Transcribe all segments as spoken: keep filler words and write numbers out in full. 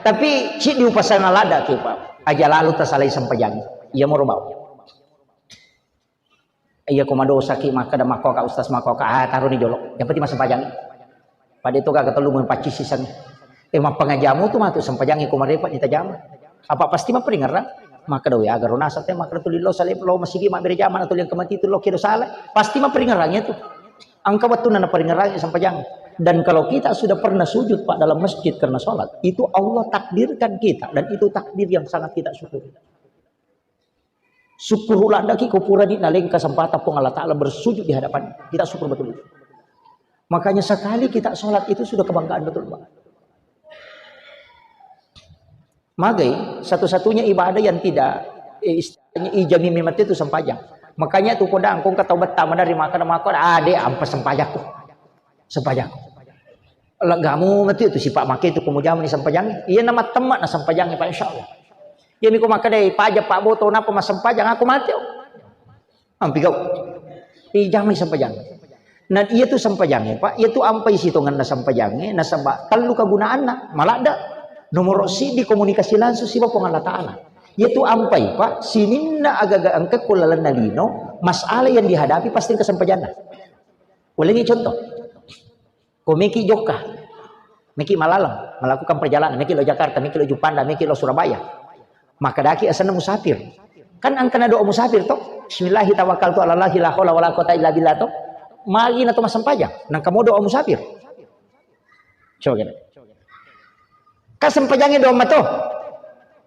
Tapi ciddi upasana ladda ki, Pak. Aja lalu tasalai sempajang. Iya moro bau. Iya ko madosaki makkeda makkoka ustaz makkoka, ah, taroni jolo. Yang penting massempajang. Pada itu gaga tellu mun pacci siseng. Eh, mappangajamu tu matu sempajangi ko marepa ni tajama. Apa pasti maperingerang? Makkeda we agaro nasa te makkeda tuli lo sale lo masigi mabbere jama na tuli yang kemati tu lo kiro sala. Pasti maperingerang itu. Engka wettunna naperingerang sempajang. Dan kalau kita sudah pernah sujud, Pak, dalam masjid karena sholat, itu Allah takdirkan kita dan itu takdir yang sangat kita syukuri. Syukur uladdaki ko purani naleng kesempatan Puang Allah Ta'ala bersujud di hadapan. Kita syukur betul itu. Makanya sekali kita sholat itu sudah kebanggaan betul, Pak. Magai satu-satunya ibadah yang tidak, eh, istilahnya ijami mimati itu sempajang. Makanya tu kodang kong kata betama dari makan makan, ah, dek, ampa sempajakku. Sempajakku. Lagamu mati itu sipak make itu kamu jaman sempajang. Iya nama temak na sempajang, Pak, insya Allah. Iya miko makkeda, "Paja Pak Boto, napa massempajang? Aku mati, oh." Ampi kau. Ijamai sempajang. Nah, iya tu sempajange, Pak. Iya tu ampai sitonganna sempajange, nasaba tellu kegunaanna. Maladda nomor sidi komunikasi langsung siba Puang Allah Ta'ala. Iya tu ampai, Pak, sininna agaga engka ko lalenna lino, masalah yang dihadapi pasti engka sempajanna. Ulangi contoh. Ko meki jokka, meki malaleng, melakukan perjalanan, meki lo Jakarta, meki lo Juppanda, meki lo Surabaya. Makkedaki asenna musafir. Kan angkana doa musafir to? Bismillahi tawakkaltu ala Allahi la haula wala quwata illa billah to. Magi na to massempajang. Nangka mo doa musafir. Coba kita. Kasempajangi doa mato.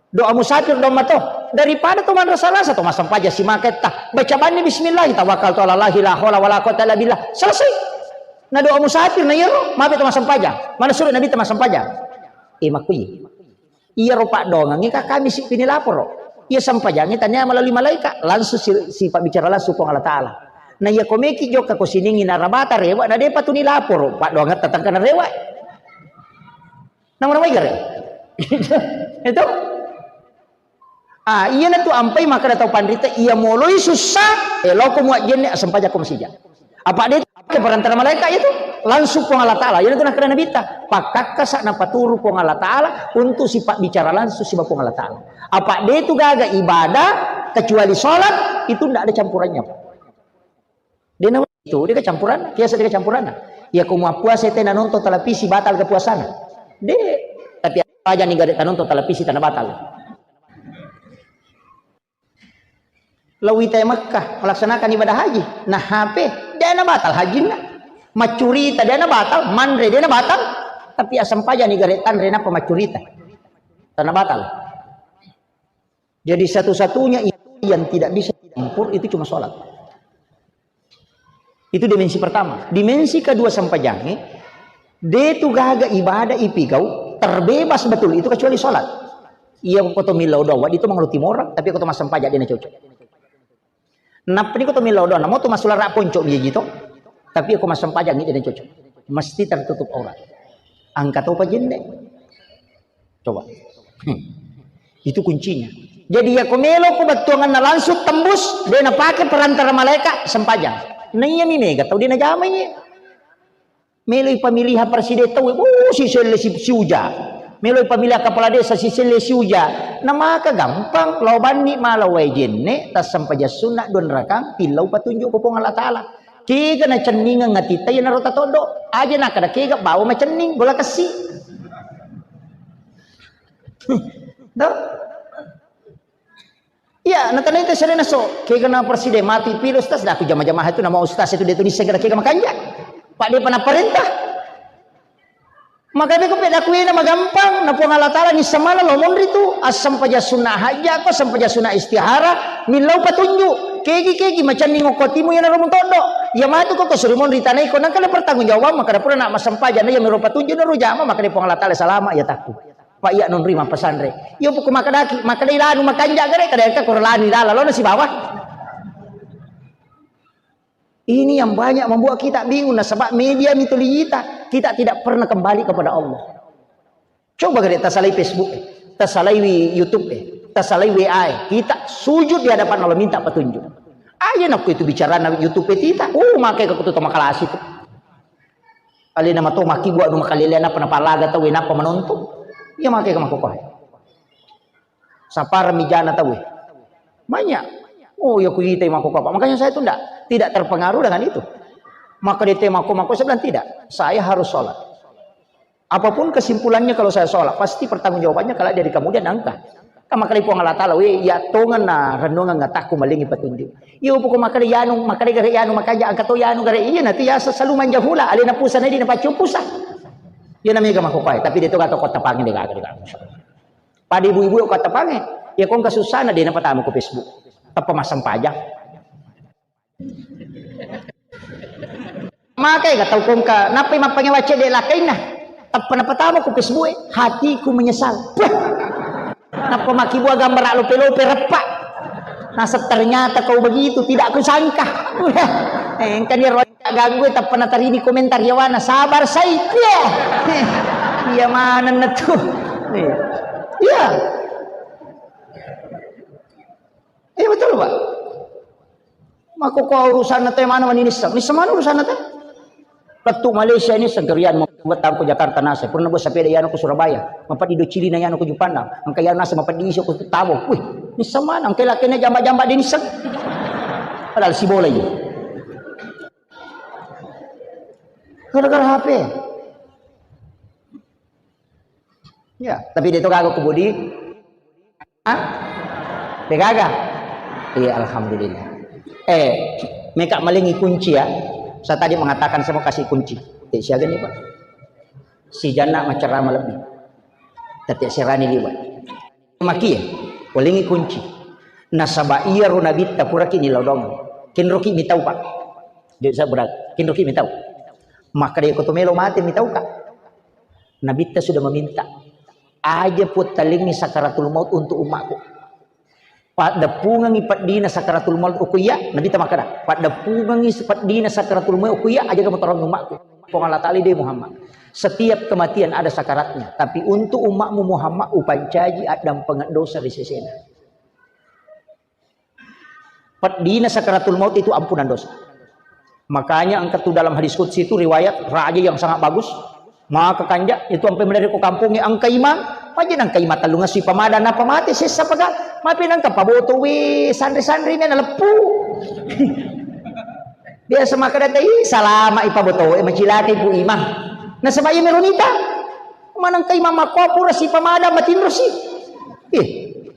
Doa musafir doa mato. Daripada to manrasa-rasa to massempajang simaketta. Baca banni bismillah, tawakkaltu ala Allahi la haula wala quwata illa billah. Selesai. Na doa musafir na iyaro, mabe to massempajang. Mana suruh Nabi to massempajang. Eh, makkuyi. Iyaro paddoangengnge ka kami si pini laporo. Iya sempajangnge tania melalui malaikat, langsung si, si pabbicara langsung Puang Allah Ta'ala. Na iya ko meki jokka ko siningi na rabata rewa, na depa tuni laporo, paddoangetta tengka na rewa. Nama-nama igare. Itu. Ah, iya na tu ampai maka tau panrita, iya moloi susah, eh, loko muajjenne, asempajako masija. Apa de ke perantara malaikat itu? Langsung Puang Allah Ta'ala. Iya na tu nakkeda Nabitta, pakkakkasa napaturu Puang Allah Ta'ala untuk sifat bicara langsung siba Puang Allah Ta'ala. Apa de tu gaga ibadah kecuali sholat, itu ndak ada campurannya, Pak. Dena itu, dia kecampuran, biasa dia kecampuran. Ya, ko mau puasa tena nonton televisi, batal ke puasana. De, tapi aja nih gak ada nonton televisi, tena batal. Lo wita e Mekkah melaksanakan ibadah haji, nah H P, dena batal hajinna. Macurita dena batal, manre dena batal, tapi asam paja nih gare tanre napa macurita. Tena batal. Jadi satu-satunya yang tidak bisa dicampur itu cuma sholat. Itu dimensi pertama. Dimensi kedua sempajange, de tu gaga ibadah ipigau terbebas betul itu kecuali sholat. Iya, ko to millau doa, itu mangalo timorang, tapi ko to massempajang dena cocok. Nappani ko to millau doa, namo to masulara ponco biji to, tapi ko massempajang dena cocok. Mesti tertutup aurat. Angka topa jenne. Coba. Hmm. Itu kuncinya. Jadi ya ko melo ko battuanganna langsung tembus, de napake perantara malaikat sempajang. Nah iya mi mega tau de najamai. Melo ipamiliha presiden tau, oh, si selle si, si uja. Melo ipamiliha kepala desa si selle si uja. Nah maka gampang, lo banni mala wae jenne, tassempajang sunna dua rakang, pillau patunjuk ko Puang Allah Ta'ala. Kega nacenningeng atitta iyanaro tatoddo. Aja nakkeda kega bawa macenning, bola kessi. Toh? Iya, natanai te serena so, kega na presiden mati pilo ustaz, dah aku jama-jama itu nama ustaz itu dia tulis segera kega makanja. Pak dia pernah perintah. Maka beko peda kuena magampang, na Puang Allah Ta'ala ni semana lo monri tu, assempajang sunna hajja ko, sempajang sunna istihara, millau patunjuk. Kegi-kegi macanning okko timu iyanaro mutondo. Iya matu ko, ko suri monri tanai ko, nangka na pertanggung jawaban, maka da pura nak massempajang, na iya miro patunjuk, na ro jama, maka da Puang Allah Ta'ala salama, iya takku. Pak iya nonri mappesanre. Iya puku makadaki, makadai lanu makanja gare, kada engka koro lanu ilala, lo na sibawa. Ini yang banyak membuat kita bingung, nasaba media mitoliyita, kita tidak pernah kembali kepada Allah. Coba gare tasalai Facebook e, tasalai YouTube e, tasalai W A e, kita sujud di hadapan Allah minta petunjuk. Aja nakku itu bicara na YouTube e tita, uh, makai ke kutu makalasi tu. Alena mato maki buat nu makalele napa napalaga tau napa menonton. Iya makkeda makkokkoe. Sapara mijana tauwe. Banyak. Oh, ya kuitai makkokkoe. Makanya saya tuh ndak, tidak terpengaruh dengan itu. Maka dia makko-makko, saya bilang tidak. Saya harus sholat. Apapun kesimpulannya kalau saya sholat, pasti pertanggungjawabannya kalau dari kemudian angka. Kan makkeda Puang Allah Ta'ala, "We, ya tongenna renungan ngataku malingi petunjuk." Iya, pokok makkeda yanu, makkeda gare yanu, makanya angka to yanu gare. Iya, nanti ya selalu manja hula, alena pusa nadi na paccu pusa. Iya namanya gama kokoe, tapi dia tuh kata kota pangi dia kagak. Pada ibu-ibu kota pangi, ya kong kasusana dia na pertama ku Facebook. Teppa massempajang. Makai ga tau kongka, nappai mappangewa cedde lakainna. Tappa napatama ku Facebook e, hatiku menyesal. Puh. Nappa makkibua gambara lope-lope reppa. Nasab ternyata kau begitu, tidak kusangka. Eh, engka ni ro ganggu, tappa natarini komentar yawana, sabar sai. Iya. Iya manenna tu. Iya. Iya. Iya betul, Pak. Makkokkoe urusanna te mana mani nisseng. Nisseng mana urusanna te? Lettu Malaysia nisseng kerian membuat tangko Jakarta nase. Pernah buat sepeda yano ke Surabaya. Mapadi do Cilina yano ke Jupandang. Angka yano nase mapadi iso ke Tabo. Wih, nisseng mana? Angka lakena jamba-jamba di nisseng. Padahal si bola ini. Gara-gara H P. Ya, tapi dia itu kagak kubudi. Hah? Degaga? Iya, alhamdulillah. Eh, meka malingi kunci ya. Saya tadi mengatakan saya mau kasih kunci. Eh, siaga nih, Pak? Si Jana macerama lebih. Tapi serani liwat. Maki ya, walingi kunci. Nasaba iya ro nabitta puraki ni lodong. Kinroki mitau, Pak. Dia saya berat. Kinroki mitau. Maka dia koto melo mati mitau, Kak. Nabitta sudah meminta. Aja puttalingi sakaratul maut untuk umatku. Paddeppungengngi peddina sakaratul maut okko iya, Nabitta makkeda, paddeppungengngi peddina sakaratul maut okko iya, aja kamu tolong umatku. Puang Allah Ta'ala, deh Muhammad. Setiap kematian ada sakaratnya, tapi untuk umatmu Muhammad upancaji addampengeng dosa ri sesena. Peddina sakaratul maut itu ampunan dosa. Makanya engka tu dalam hadis qudsi itu riwayat raja yang sangat bagus. Maka kanja itu sampai melari ke kampungnya angka imang, aja nangka imang tellung assu pamadang napa mate sessa paga, mapi nangka paboto we sanri-sanri na leppu. Biasa maka data i salama ipaboto we macilakai pu imang. Nasaba iya melo nita. Manengka imang makko pura si pamadang matinro si. Ih,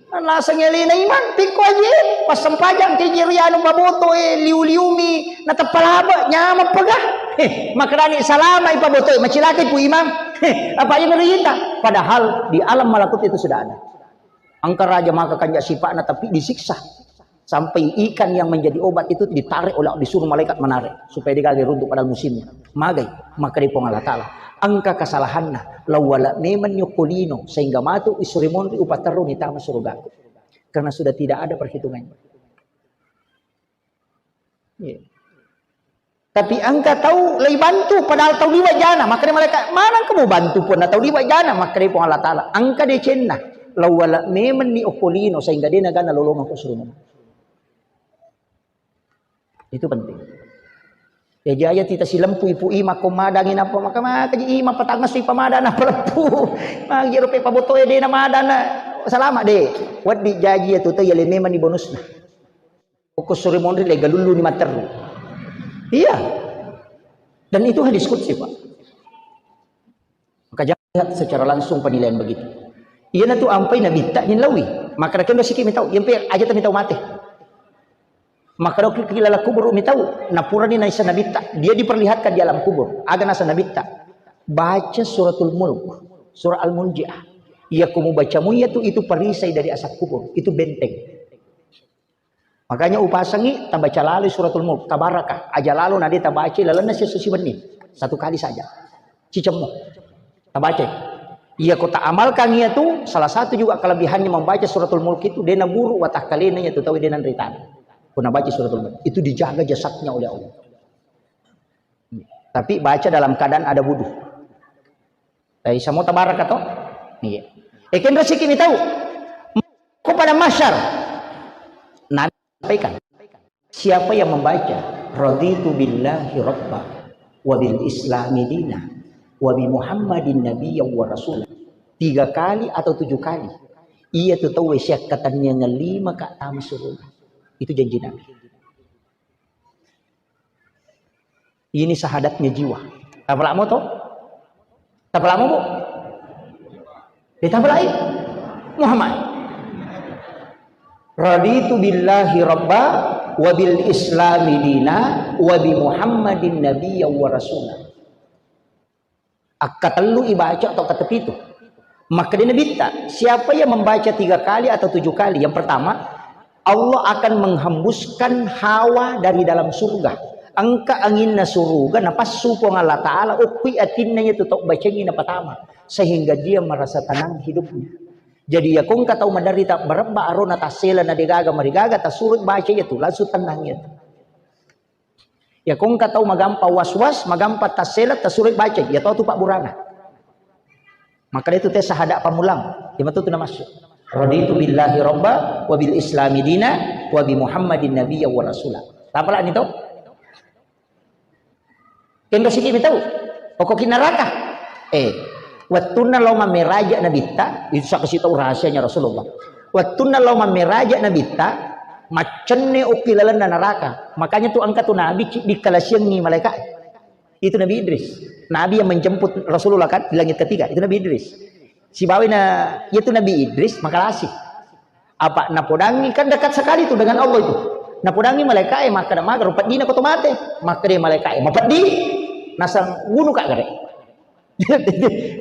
naseng elena imang, pikko aje, passempajang ke jeri anu paboto e, liu-liumi, nateppa labe, nyameng pega. Eh, makarani salama i paboto e, macilakai pu imang. Eh, apa aja melo yita? Padahal di alam malakut itu sudah ada. Engka raja maka kanja sipakna tapi disiksa. Sampai ikan yang menjadi obat itu ditarik oleh, disuruh malaikat menarik supaya dia gagal runtuh pada musimnya. Magai, maka di Puang Allah Ta'ala. Engka kesalahanna, lawala memang nyokkolino sehingga matu isuri monri upaterruni tama surgaku. Karena sudah tidak ada perhitungannya. Iya. Tapi engka tau lei bantu padahal tau liwa jana, maka dia malaikat, mana kamu bantu pun tau liwa jana, maka dia Puang Allah Ta'ala. Engka decenna, lawala memang ni okkolino sehingga dia nagana lolongeng ko surgamu. Itu penting. Ya jaya tita silempu ipu ima ko madangi napa maka maka ji ima patangngesu ipamadang napa leppu. Magi rupe pabotoe de na madana. Salama de. Waddi jaji ya tuta ya le memang ni bonusna. Okko sore monri le galullu ni matteru. Iya. Dan itu hadis qudsi, Pak. Maka jangan lihat secara langsung penilaian begitu. Iya na tu ampai nabitta nyin lawi. Maka rakyat udah sikit mitau. Yang pe aja tu mitau mate. Maka dok kilala kubur mitau. Napurani naisa nabitta. Dia diperlihatkan di alam kubur. Aga nasa nabitta. Baca suratul mulk. Surah Al-Muljiah. Iya kumu baca mu iya tu itu perisai dari asap kubur. Itu benteng. Makanya upasangi tabaca lalo suratul mulk, tabaraka. Aja lalo nade tabaca lalenna siesso sibenni. Satu kali saja. Cicemmu. Tabaca. Iya ko taamalkan iya tu, salah satu juga kelebihannya membaca suratul mulk itu, dena buruk watakkalena iya tu tahu dena ritana. Kuna baca suratul mulk. Itu dijaga jasadnya oleh Allah. Tapi baca dalam keadaan ada wudhu. Tapi semua tabaraka to? Iya. Ekenro siki mitau. Ko pada masyar. Nabi sampaikan, siapa yang membaca raditu billahi rabba wa bil islami dina wa bi Muhammadin nabiyya wa rasula, tiga kali atau tujuh kali. Iya tu tauwe siakkatenniangeng lima ka tama suruga. Itu janji Nabi. Ini syahadatnya jiwa. Tapalamo to? Tapalamo, Bu? Ditapalai Muhammad. Raditu billahi rabba wa bil islami dina wa bi Muhammadin nabiyya wa rasula. Akkatellu ibaca atau ketepitu. Makkeda Nabitta, siapa yang membaca tiga kali atau tujuh kali? Yang pertama, Allah akan menghembuskan hawa dari dalam surga. Engka anginna suruga, napassu Puang Allah Ta'ala, ukkui atinna iya tu tau bacengi napatama. Sehingga dia merasa tenang hidupnya. Jadi, ya kongka tau maderita berebba arona tassela na degaga marigaga, tasurut baca iya tu, langsung tenang iya tu. Ya kongka tau magampa was-was, magampa tassela, tasurut baca, ya tau tu pabburana. Maka itu te sahada pamulang. Iya matu tu namassu. Raditu billahi rabba wa bil islami dina wa bi Muhammadin nabiyya wa rasula. Tapalani to? Kenro siki mi tau. Oko ki neraka. Eh, wettunna lao mammeraja Nabitta, itu saksi tau rahasianya Rasulullah. Wettunna lao mammeraja Nabitta, maccenne okki lalenna neraka. Makanya tu engka tu Nabi ci-, dikalasiangi malaikat. Itu Nabi Idris. Nabi yang menjemput Rasulullah kan di langit ketiga, itu Nabi Idris. Sibawa na, itu Nabi Idris makalasi. Apa napodangi, kan dekat sekali tu dengan Allah itu. Napodangi malaikat e, makkeda maga rupa dina ko to mate. Makkeda malaikat e, mapeddi. Nasang gunu ka gare.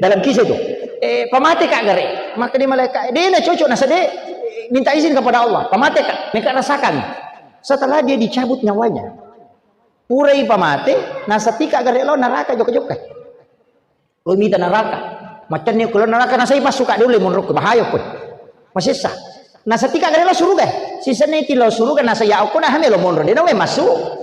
Dalam kisah itu. Eh, pamate ka gare. Makkeda malaikat e, de na cocok nasa de, minta izin kepada Allah. Pamate ka, meka rasakan. Setelah dia dicabut nyawanya. Purai pamate, nasatika gare lao neraka jokka-jokka. Lo mita neraka. Macamni kulo neraka nasai masuk ka dulu monro ko bahaya ko. Masessa. Nasatika gare lao suruga. Sisenna ti lao suruga nasa ya okko na hame lo monro de nawe masuk.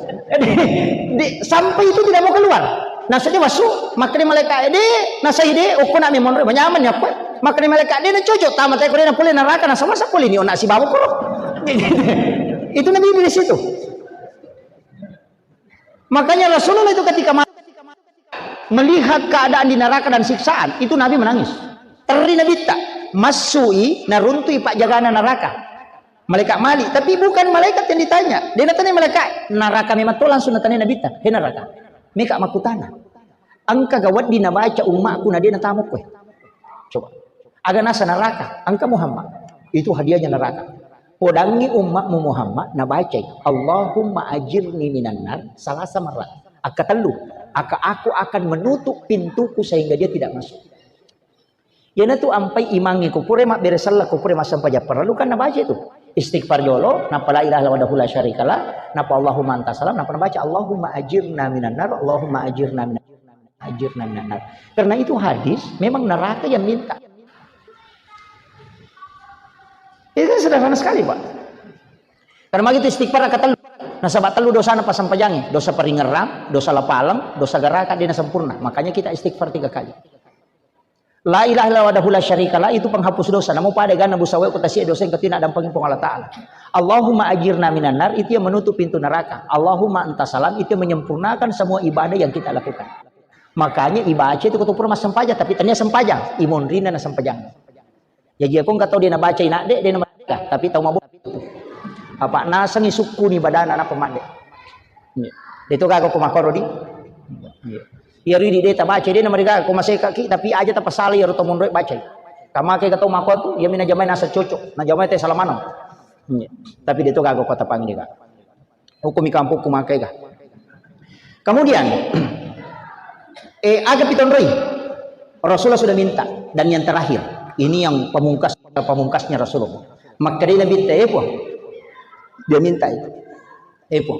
Di, sampai itu tidak mau keluar. Nasa dia masuk, makkeda malaikat de, nasai de, okko na me monro, manyaman ya ko. Makkeda malaikat de na cocok tamat ko de na pole neraka nasa masa pole ni ona sibawa ko. Itu Nabi Idris itu. Makanya Rasulullah itu ketika ma-, melihat keadaan di neraka dan siksaan, itu Nabi menangis. Terri Nabitta, massui, naruntui pajagana neraka. Malaikat Malik, tapi bukan malaikat yang ditanya. Dia natanya malaikat, neraka memang to langsung natanya Nabitta, he neraka. Meka makutana. Engka ga wedding nabaca ummakku na de natamukku e. Coba. Aga nasa neraka, engka Muhammad. Itu hadiahnya neraka. Podangi ummakmu Muhammad nabacai, "Allahumma ajirni minan nar," salasa marat. Akka tellu. Akka aku akan menutup pintuku sehingga dia tidak masuk. Iyanatu ampai imangnge ko pura mabbere sella, ko pura massempajang parellu kan nabaca itu. Istighfar jolo, nappa la ilaha illa wahdahu la syarikalah, nappa Allahumma anta salam, nappa nabaca Allahumma ajirna minan nar, Allahumma ajirna minan, ajirna minan nar. Karena itu hadis, memang neraka yang minta. Itu kan sederhana sekali, Pak. Karena begitu istighfar raka tellu. Nasaba tellu dosana pasempajangnge, dosa paringerrang, dosa lapaleng, dosa garaka, de na sempurna. Makanya kita istighfar tiga kali. La ilaha illa wahdahu la syarikalah itu penghapus dosa. Namo pada gana busawe ko tasie dosa yang ketina dampengin Puang Allah Ta'ala. Allahumma ajirna minan nar itu yang menutup pintu neraka. Allahumma anta salam itu yang menyempurnakan semua ibadah yang kita lakukan. Makanya ibaca itu ketua pura massempajang, tapi tania sempajang, imonrina na sempajang. Jaji ko engka tau de nabaca inadde, de nabaca, tapi tau mabo. Apa nasengi sukkuni badana nappa madde. Iya. De to gaga ko makkoro di. Iya. Iya ridi de tabaca de namariga ko masekaki, tapi aja tapasala iyaro to monroe bacai. Kamake ga tau makko tu, iya mina jamai nasa cocok, na jamai te salamaneng. Iya. Tapi de to gaga ko tapangi de gaga. Hukumi kampokku makkega. Kemudian, eh, aga pitonroi? Rasulullah sudah minta. Dan yang terakhir, ini yang pamungkas, pamungkasnya Rasulullah. Makkedai Nabitta, "Eh, Puang." Dia minta itu. "Eh, Puang.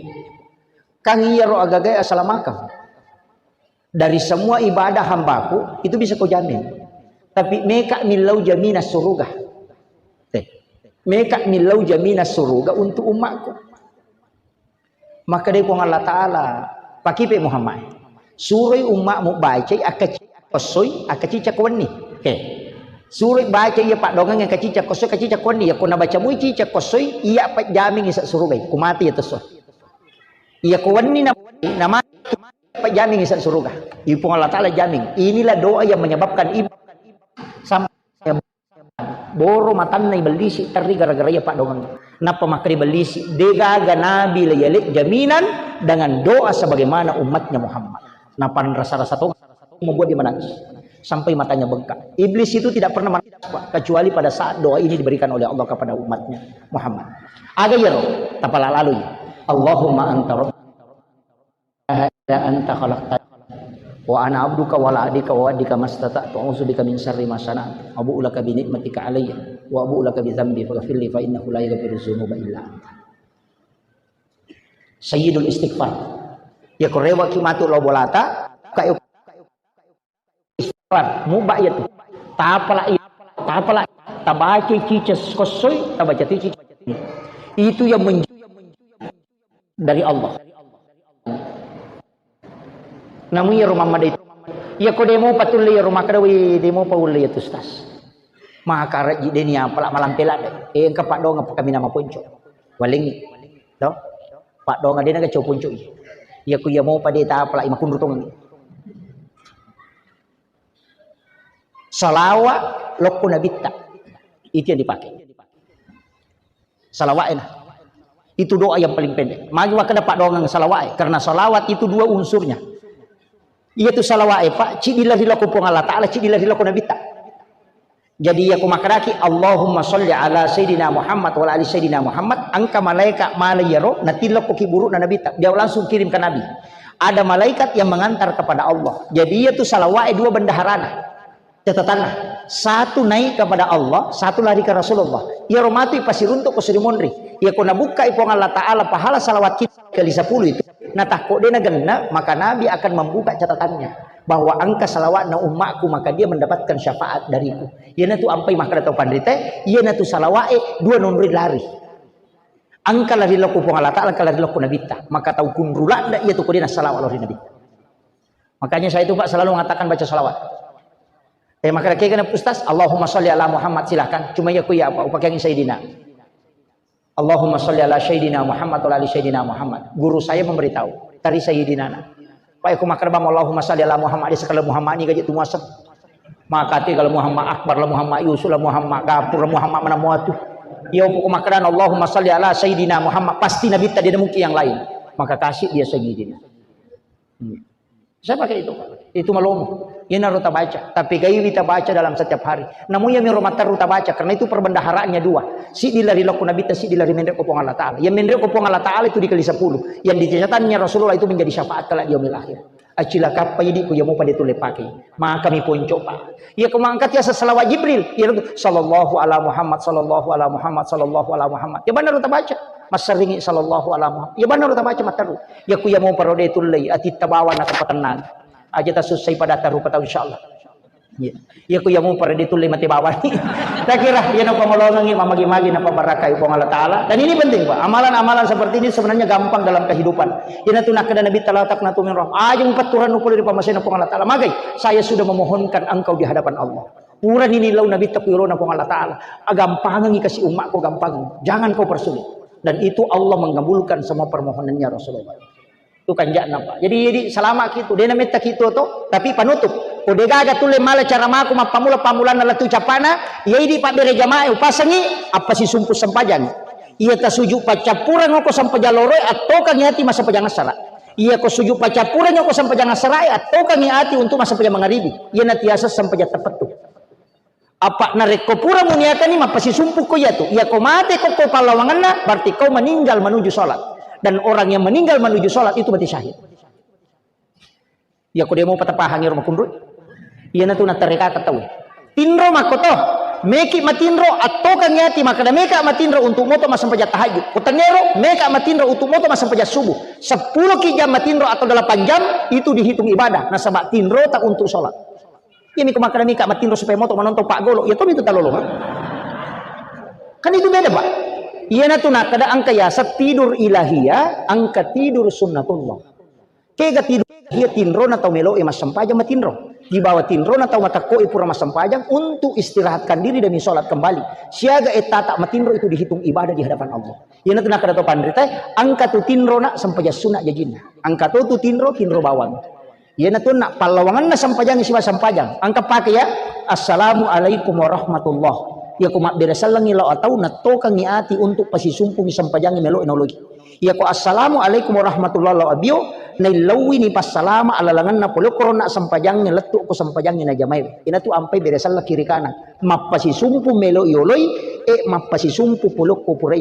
Kan iyaro agagae asalamakeng." Dari semua ibadah hambaku, itu bisa kau jamin. Tapi meka millau jaminan suruga. Teh. Meka millau jaminan suruga untuk umatku. Maka dari Puang Allah Ta'ala, pakipe Muhammad. Suroi umatmu bacai akka cicak kossoi, akka cicak wenni. Oke. Suroi baca iya paddoangeng akka cicak kossoi, akka cicak wenni. Iya ko nabaca mui cicak kossoi, iya pajjamingi sa surugai. Kumati iya tesso. Iya ko wenni na, na mati. Jamin isa suruga. Ipung Allah Ta'ala jamin. Inilah doa yang menyebabkan ibu sampai Boro matanna ibellisi terri gara-gara iya paddoangeng. Nappa makkeda ibellisi, degaga nabi la yalé jaminan dengan doa sebagaimana umatnya Muhammad. Nappa rasa-rasa to membuat dia menangis. Sampai matanya bengkak. Iblis itu tidak pernah menangis, Pak, kecuali pada saat doa ini diberikan oleh Allah kepada umatnya Muhammad. Aga iyaro, tapala laloi. Allahumma anta rabbi. Anta khalaqtani wa ana abduka wa la adika wa adika mastata'tu a'udzu bika min syarri ma sana'tu abu'u laka bi ni'matika alayya wa abu'u laka bi dzambi faghfirli fa innahu la yaghfiru dzunuba illa anta. Sayyidul istighfar. Ya ko rewaki matu lao bolata, kayo istighfar, muba iya tu. Tapala iya, tapala iya. Tabaca cica kossoi, tabaca tu cica. Itu yang menj- dari Allah. Namu iya rumah madai. Iya ko demo patulle iya rumah kada wi demo paulle iya tu stas. Maka raji deni apala malampela deh. Eh, engka paddoangeng apa kamina maponco. Walengi. To? Paddoangeng dena gaco ponco iya. Iya ku iya mau pada ta apala ima kunru tongengi. Salawa lokko nabitta. Itu yang dipakai. Salawa ena. Itu doa yang paling pendek. Magi wakkeda paddoangeng salawa e. Karena salawat itu dua unsurnya. Iya tu salawa e, Pak, cidi lari lokko Puang Allah Ta'ala, cidi lari lokko nabitta. Jadi iya ku makkedaki, Allahumma salli ala Sayyidina Muhammad wa ala ali Sayyidina Muhammad, engka malaikat malai iyaro, natillokko ki buru'na nabitta. Dia langsung kirim ke Nabi. Ada malaikat yang mengantar kepada Allah. Jadi iya tu salawa e dua bendaharana. Catatanna, satu naik kepada Allah, satu lari ke Rasulullah. Iyaro matu ipasiruntuk ko suri monri. Iya ko nabukkai Puang Allah Ta'ala pahala salawat kita kali sepuluh itu, natakko dena genna, maka Nabi akan membuka catatannya bahwa engka salawatna ummakku, maka dia mendapatkan syafaat dariku. Iyanatu ampai makkeda tau panrita, iyanatu salawat e dua nonroi lari. Engka lari lokko Puang Allah Ta'ala, engka lari lokko Nabitta. Maka tau kunru ladda iyatu ko dena salawat lao ri Nabitta. Makanya saya itu, Pak, selalu mengatakan baca salawat. Eh, maka kira Ustaz, Allahumma salli ala Muhammad, silahkan. Cuma ya ku ya apa, upakiangi Sayyidina. Allahumma salli ala Sayyidina Muhammad wa ala ali Sayyidina Muhammad. Guru saya memberitahu, tari Sayyidina na. Pak, aku makkeda bang Allahumma salli ala Muhammad, di sekali Muhammad ini gaji tu muasem. Maka ti kalau Muhammad Akbar lah, Muhammad Yusuf lah, Muhammad Gapur lah, Muhammad mana muatu. Ya, aku makkeda Allahumma salli ala Sayyidina Muhammad, pasti Nabi tadi ada mungkin yang lain. Maka kasih dia Sayyidina. Hmm. Saya pakai itu, Pak. Itu malomo. Iyanaro tabaca. Tapi gaiwi tabaca dalam setiap hari. Namun iya miro materru tabaca. Karena itu perbendaharaannya dua. Siddi lari lokko Nabitta, siddi lari menre ko Puang Allah Ta'ala. Yang menre ko Puang Allah Ta'ala itu dikali sepuluh. Yang di catatannya Rasulullah itu menjadi syafaat kelak di yaumil akhir. Acilakappa idi ku iya mupa de tulle pakai. Maka mi ponco, Pak. Iya ko mangkat ya salawat Jibril. Iya tu, sallallahu ala Muhammad, sallallahu ala Muhammad, sallallahu ala Muhammad. Ya benar tabaca. Masseringi sallallahu ala Muhammad. Ya benar tabaca materru. Ya ku iya mupa rode tullei, atitta bawa na tapatennang. Aja tasussai pada tarupa tau insyaallah. Ya. Ya ku iya mupa rode tullei mate bawa ni. Takira iya na pamolongangi mamagi-magi na pabarakai Puang Allah Ta'ala. Dan ini penting, Pak. Amalan-amalan seperti ini sebenarnya gampang dalam kehidupan. Ina tu nakkeda Nabi, "La taqnatu min rahmah." Aja mupatturang nupuli ri pamasena Puang Allah Ta'ala. Magai, saya sudah memohonkan engkau di hadapan Allah. Purani nillau Nabitta ku yolona Puang Allah Ta'ala. Agampangengi kasi ummakku, gampang. Jangan kau persulit. Dan itu Allah mengabulkan semua permohonannya Rasulullah. Itu kanja'na, Pak. Jadi, jadi salama kitu. Dena metta kitu to, tapi panutup. Ko degaga tulle mala cara maku mappamula-pamulanna lettu capana, iya idi pabbere jamaah upasengi, apa sisumpu sempajang. Iya tasuju paccappureng ko sempajang loroe, attokangi ati massempajang assara. Iya ko suju paccappureng ko sempajang assarae, attokangi ati untuk massempajang mangaribi. Iya natiasa sempajang tepettu. Apa narekko pura muniakani mappasisumpu ko iyatu, iya ko mate ko ko pallawangenna, berarti kau meninggal menuju salat. Dan orang yang meninggal menuju salat itu mati syahid. Iya ko demo patapahangi ro makunrui. Iya natu natareka ka tau. Tinro makko to. Meki matinro, attokangi ati makkeda meka matinro untuk moto massempajang tahajud. Ko tengero, meka matinro untuk moto massempajang subuh. Sepuluh ki jam matinro atau delapan jam itu dihitung ibadah. Nasaba tinro tak untuk salat. Iya miko makkeda mika matinro supaya moto manontong paggolo. Iya tomi tu talolo, ha? Kan itu beda, Pak. Iya natu nakkeda engka yaseng tidur ilahiyah, engka tidur sunnatullah. Kega tidur ilahiyah tinrona tau melo e massempajang matinro. Dibawa tinrona tau matakko e pura massempajang untuk istirahatkan diri demi sholat kembali. Siaga e tata matinro itu dihitung ibadah di hadapan Allah. Iya natu nakkeda to panrita, engka tu tinro nak sempajang sunat jajinna. Engka to tu tinro, tinro bawang. Iyanatu na pallawangenna sempajang siba sempajang. Engka pake ya, "Assalamualaikum warahmatullah." Iyako mabbere sellengngi lao atau, nattokangngi ati untuk pasisumpungngi sempajangnge melo'e naoloki. Iyako assalamualaikum warahmatullahi lao abio, naillauwini passalama alalangenna pole okko ronna sempajangnge, lettu ko sempajangnge najamai. Inatu ampai bere selleng kiri kanan. Mappasisumpu melo yoloi, e mappasisumpu pole okko pura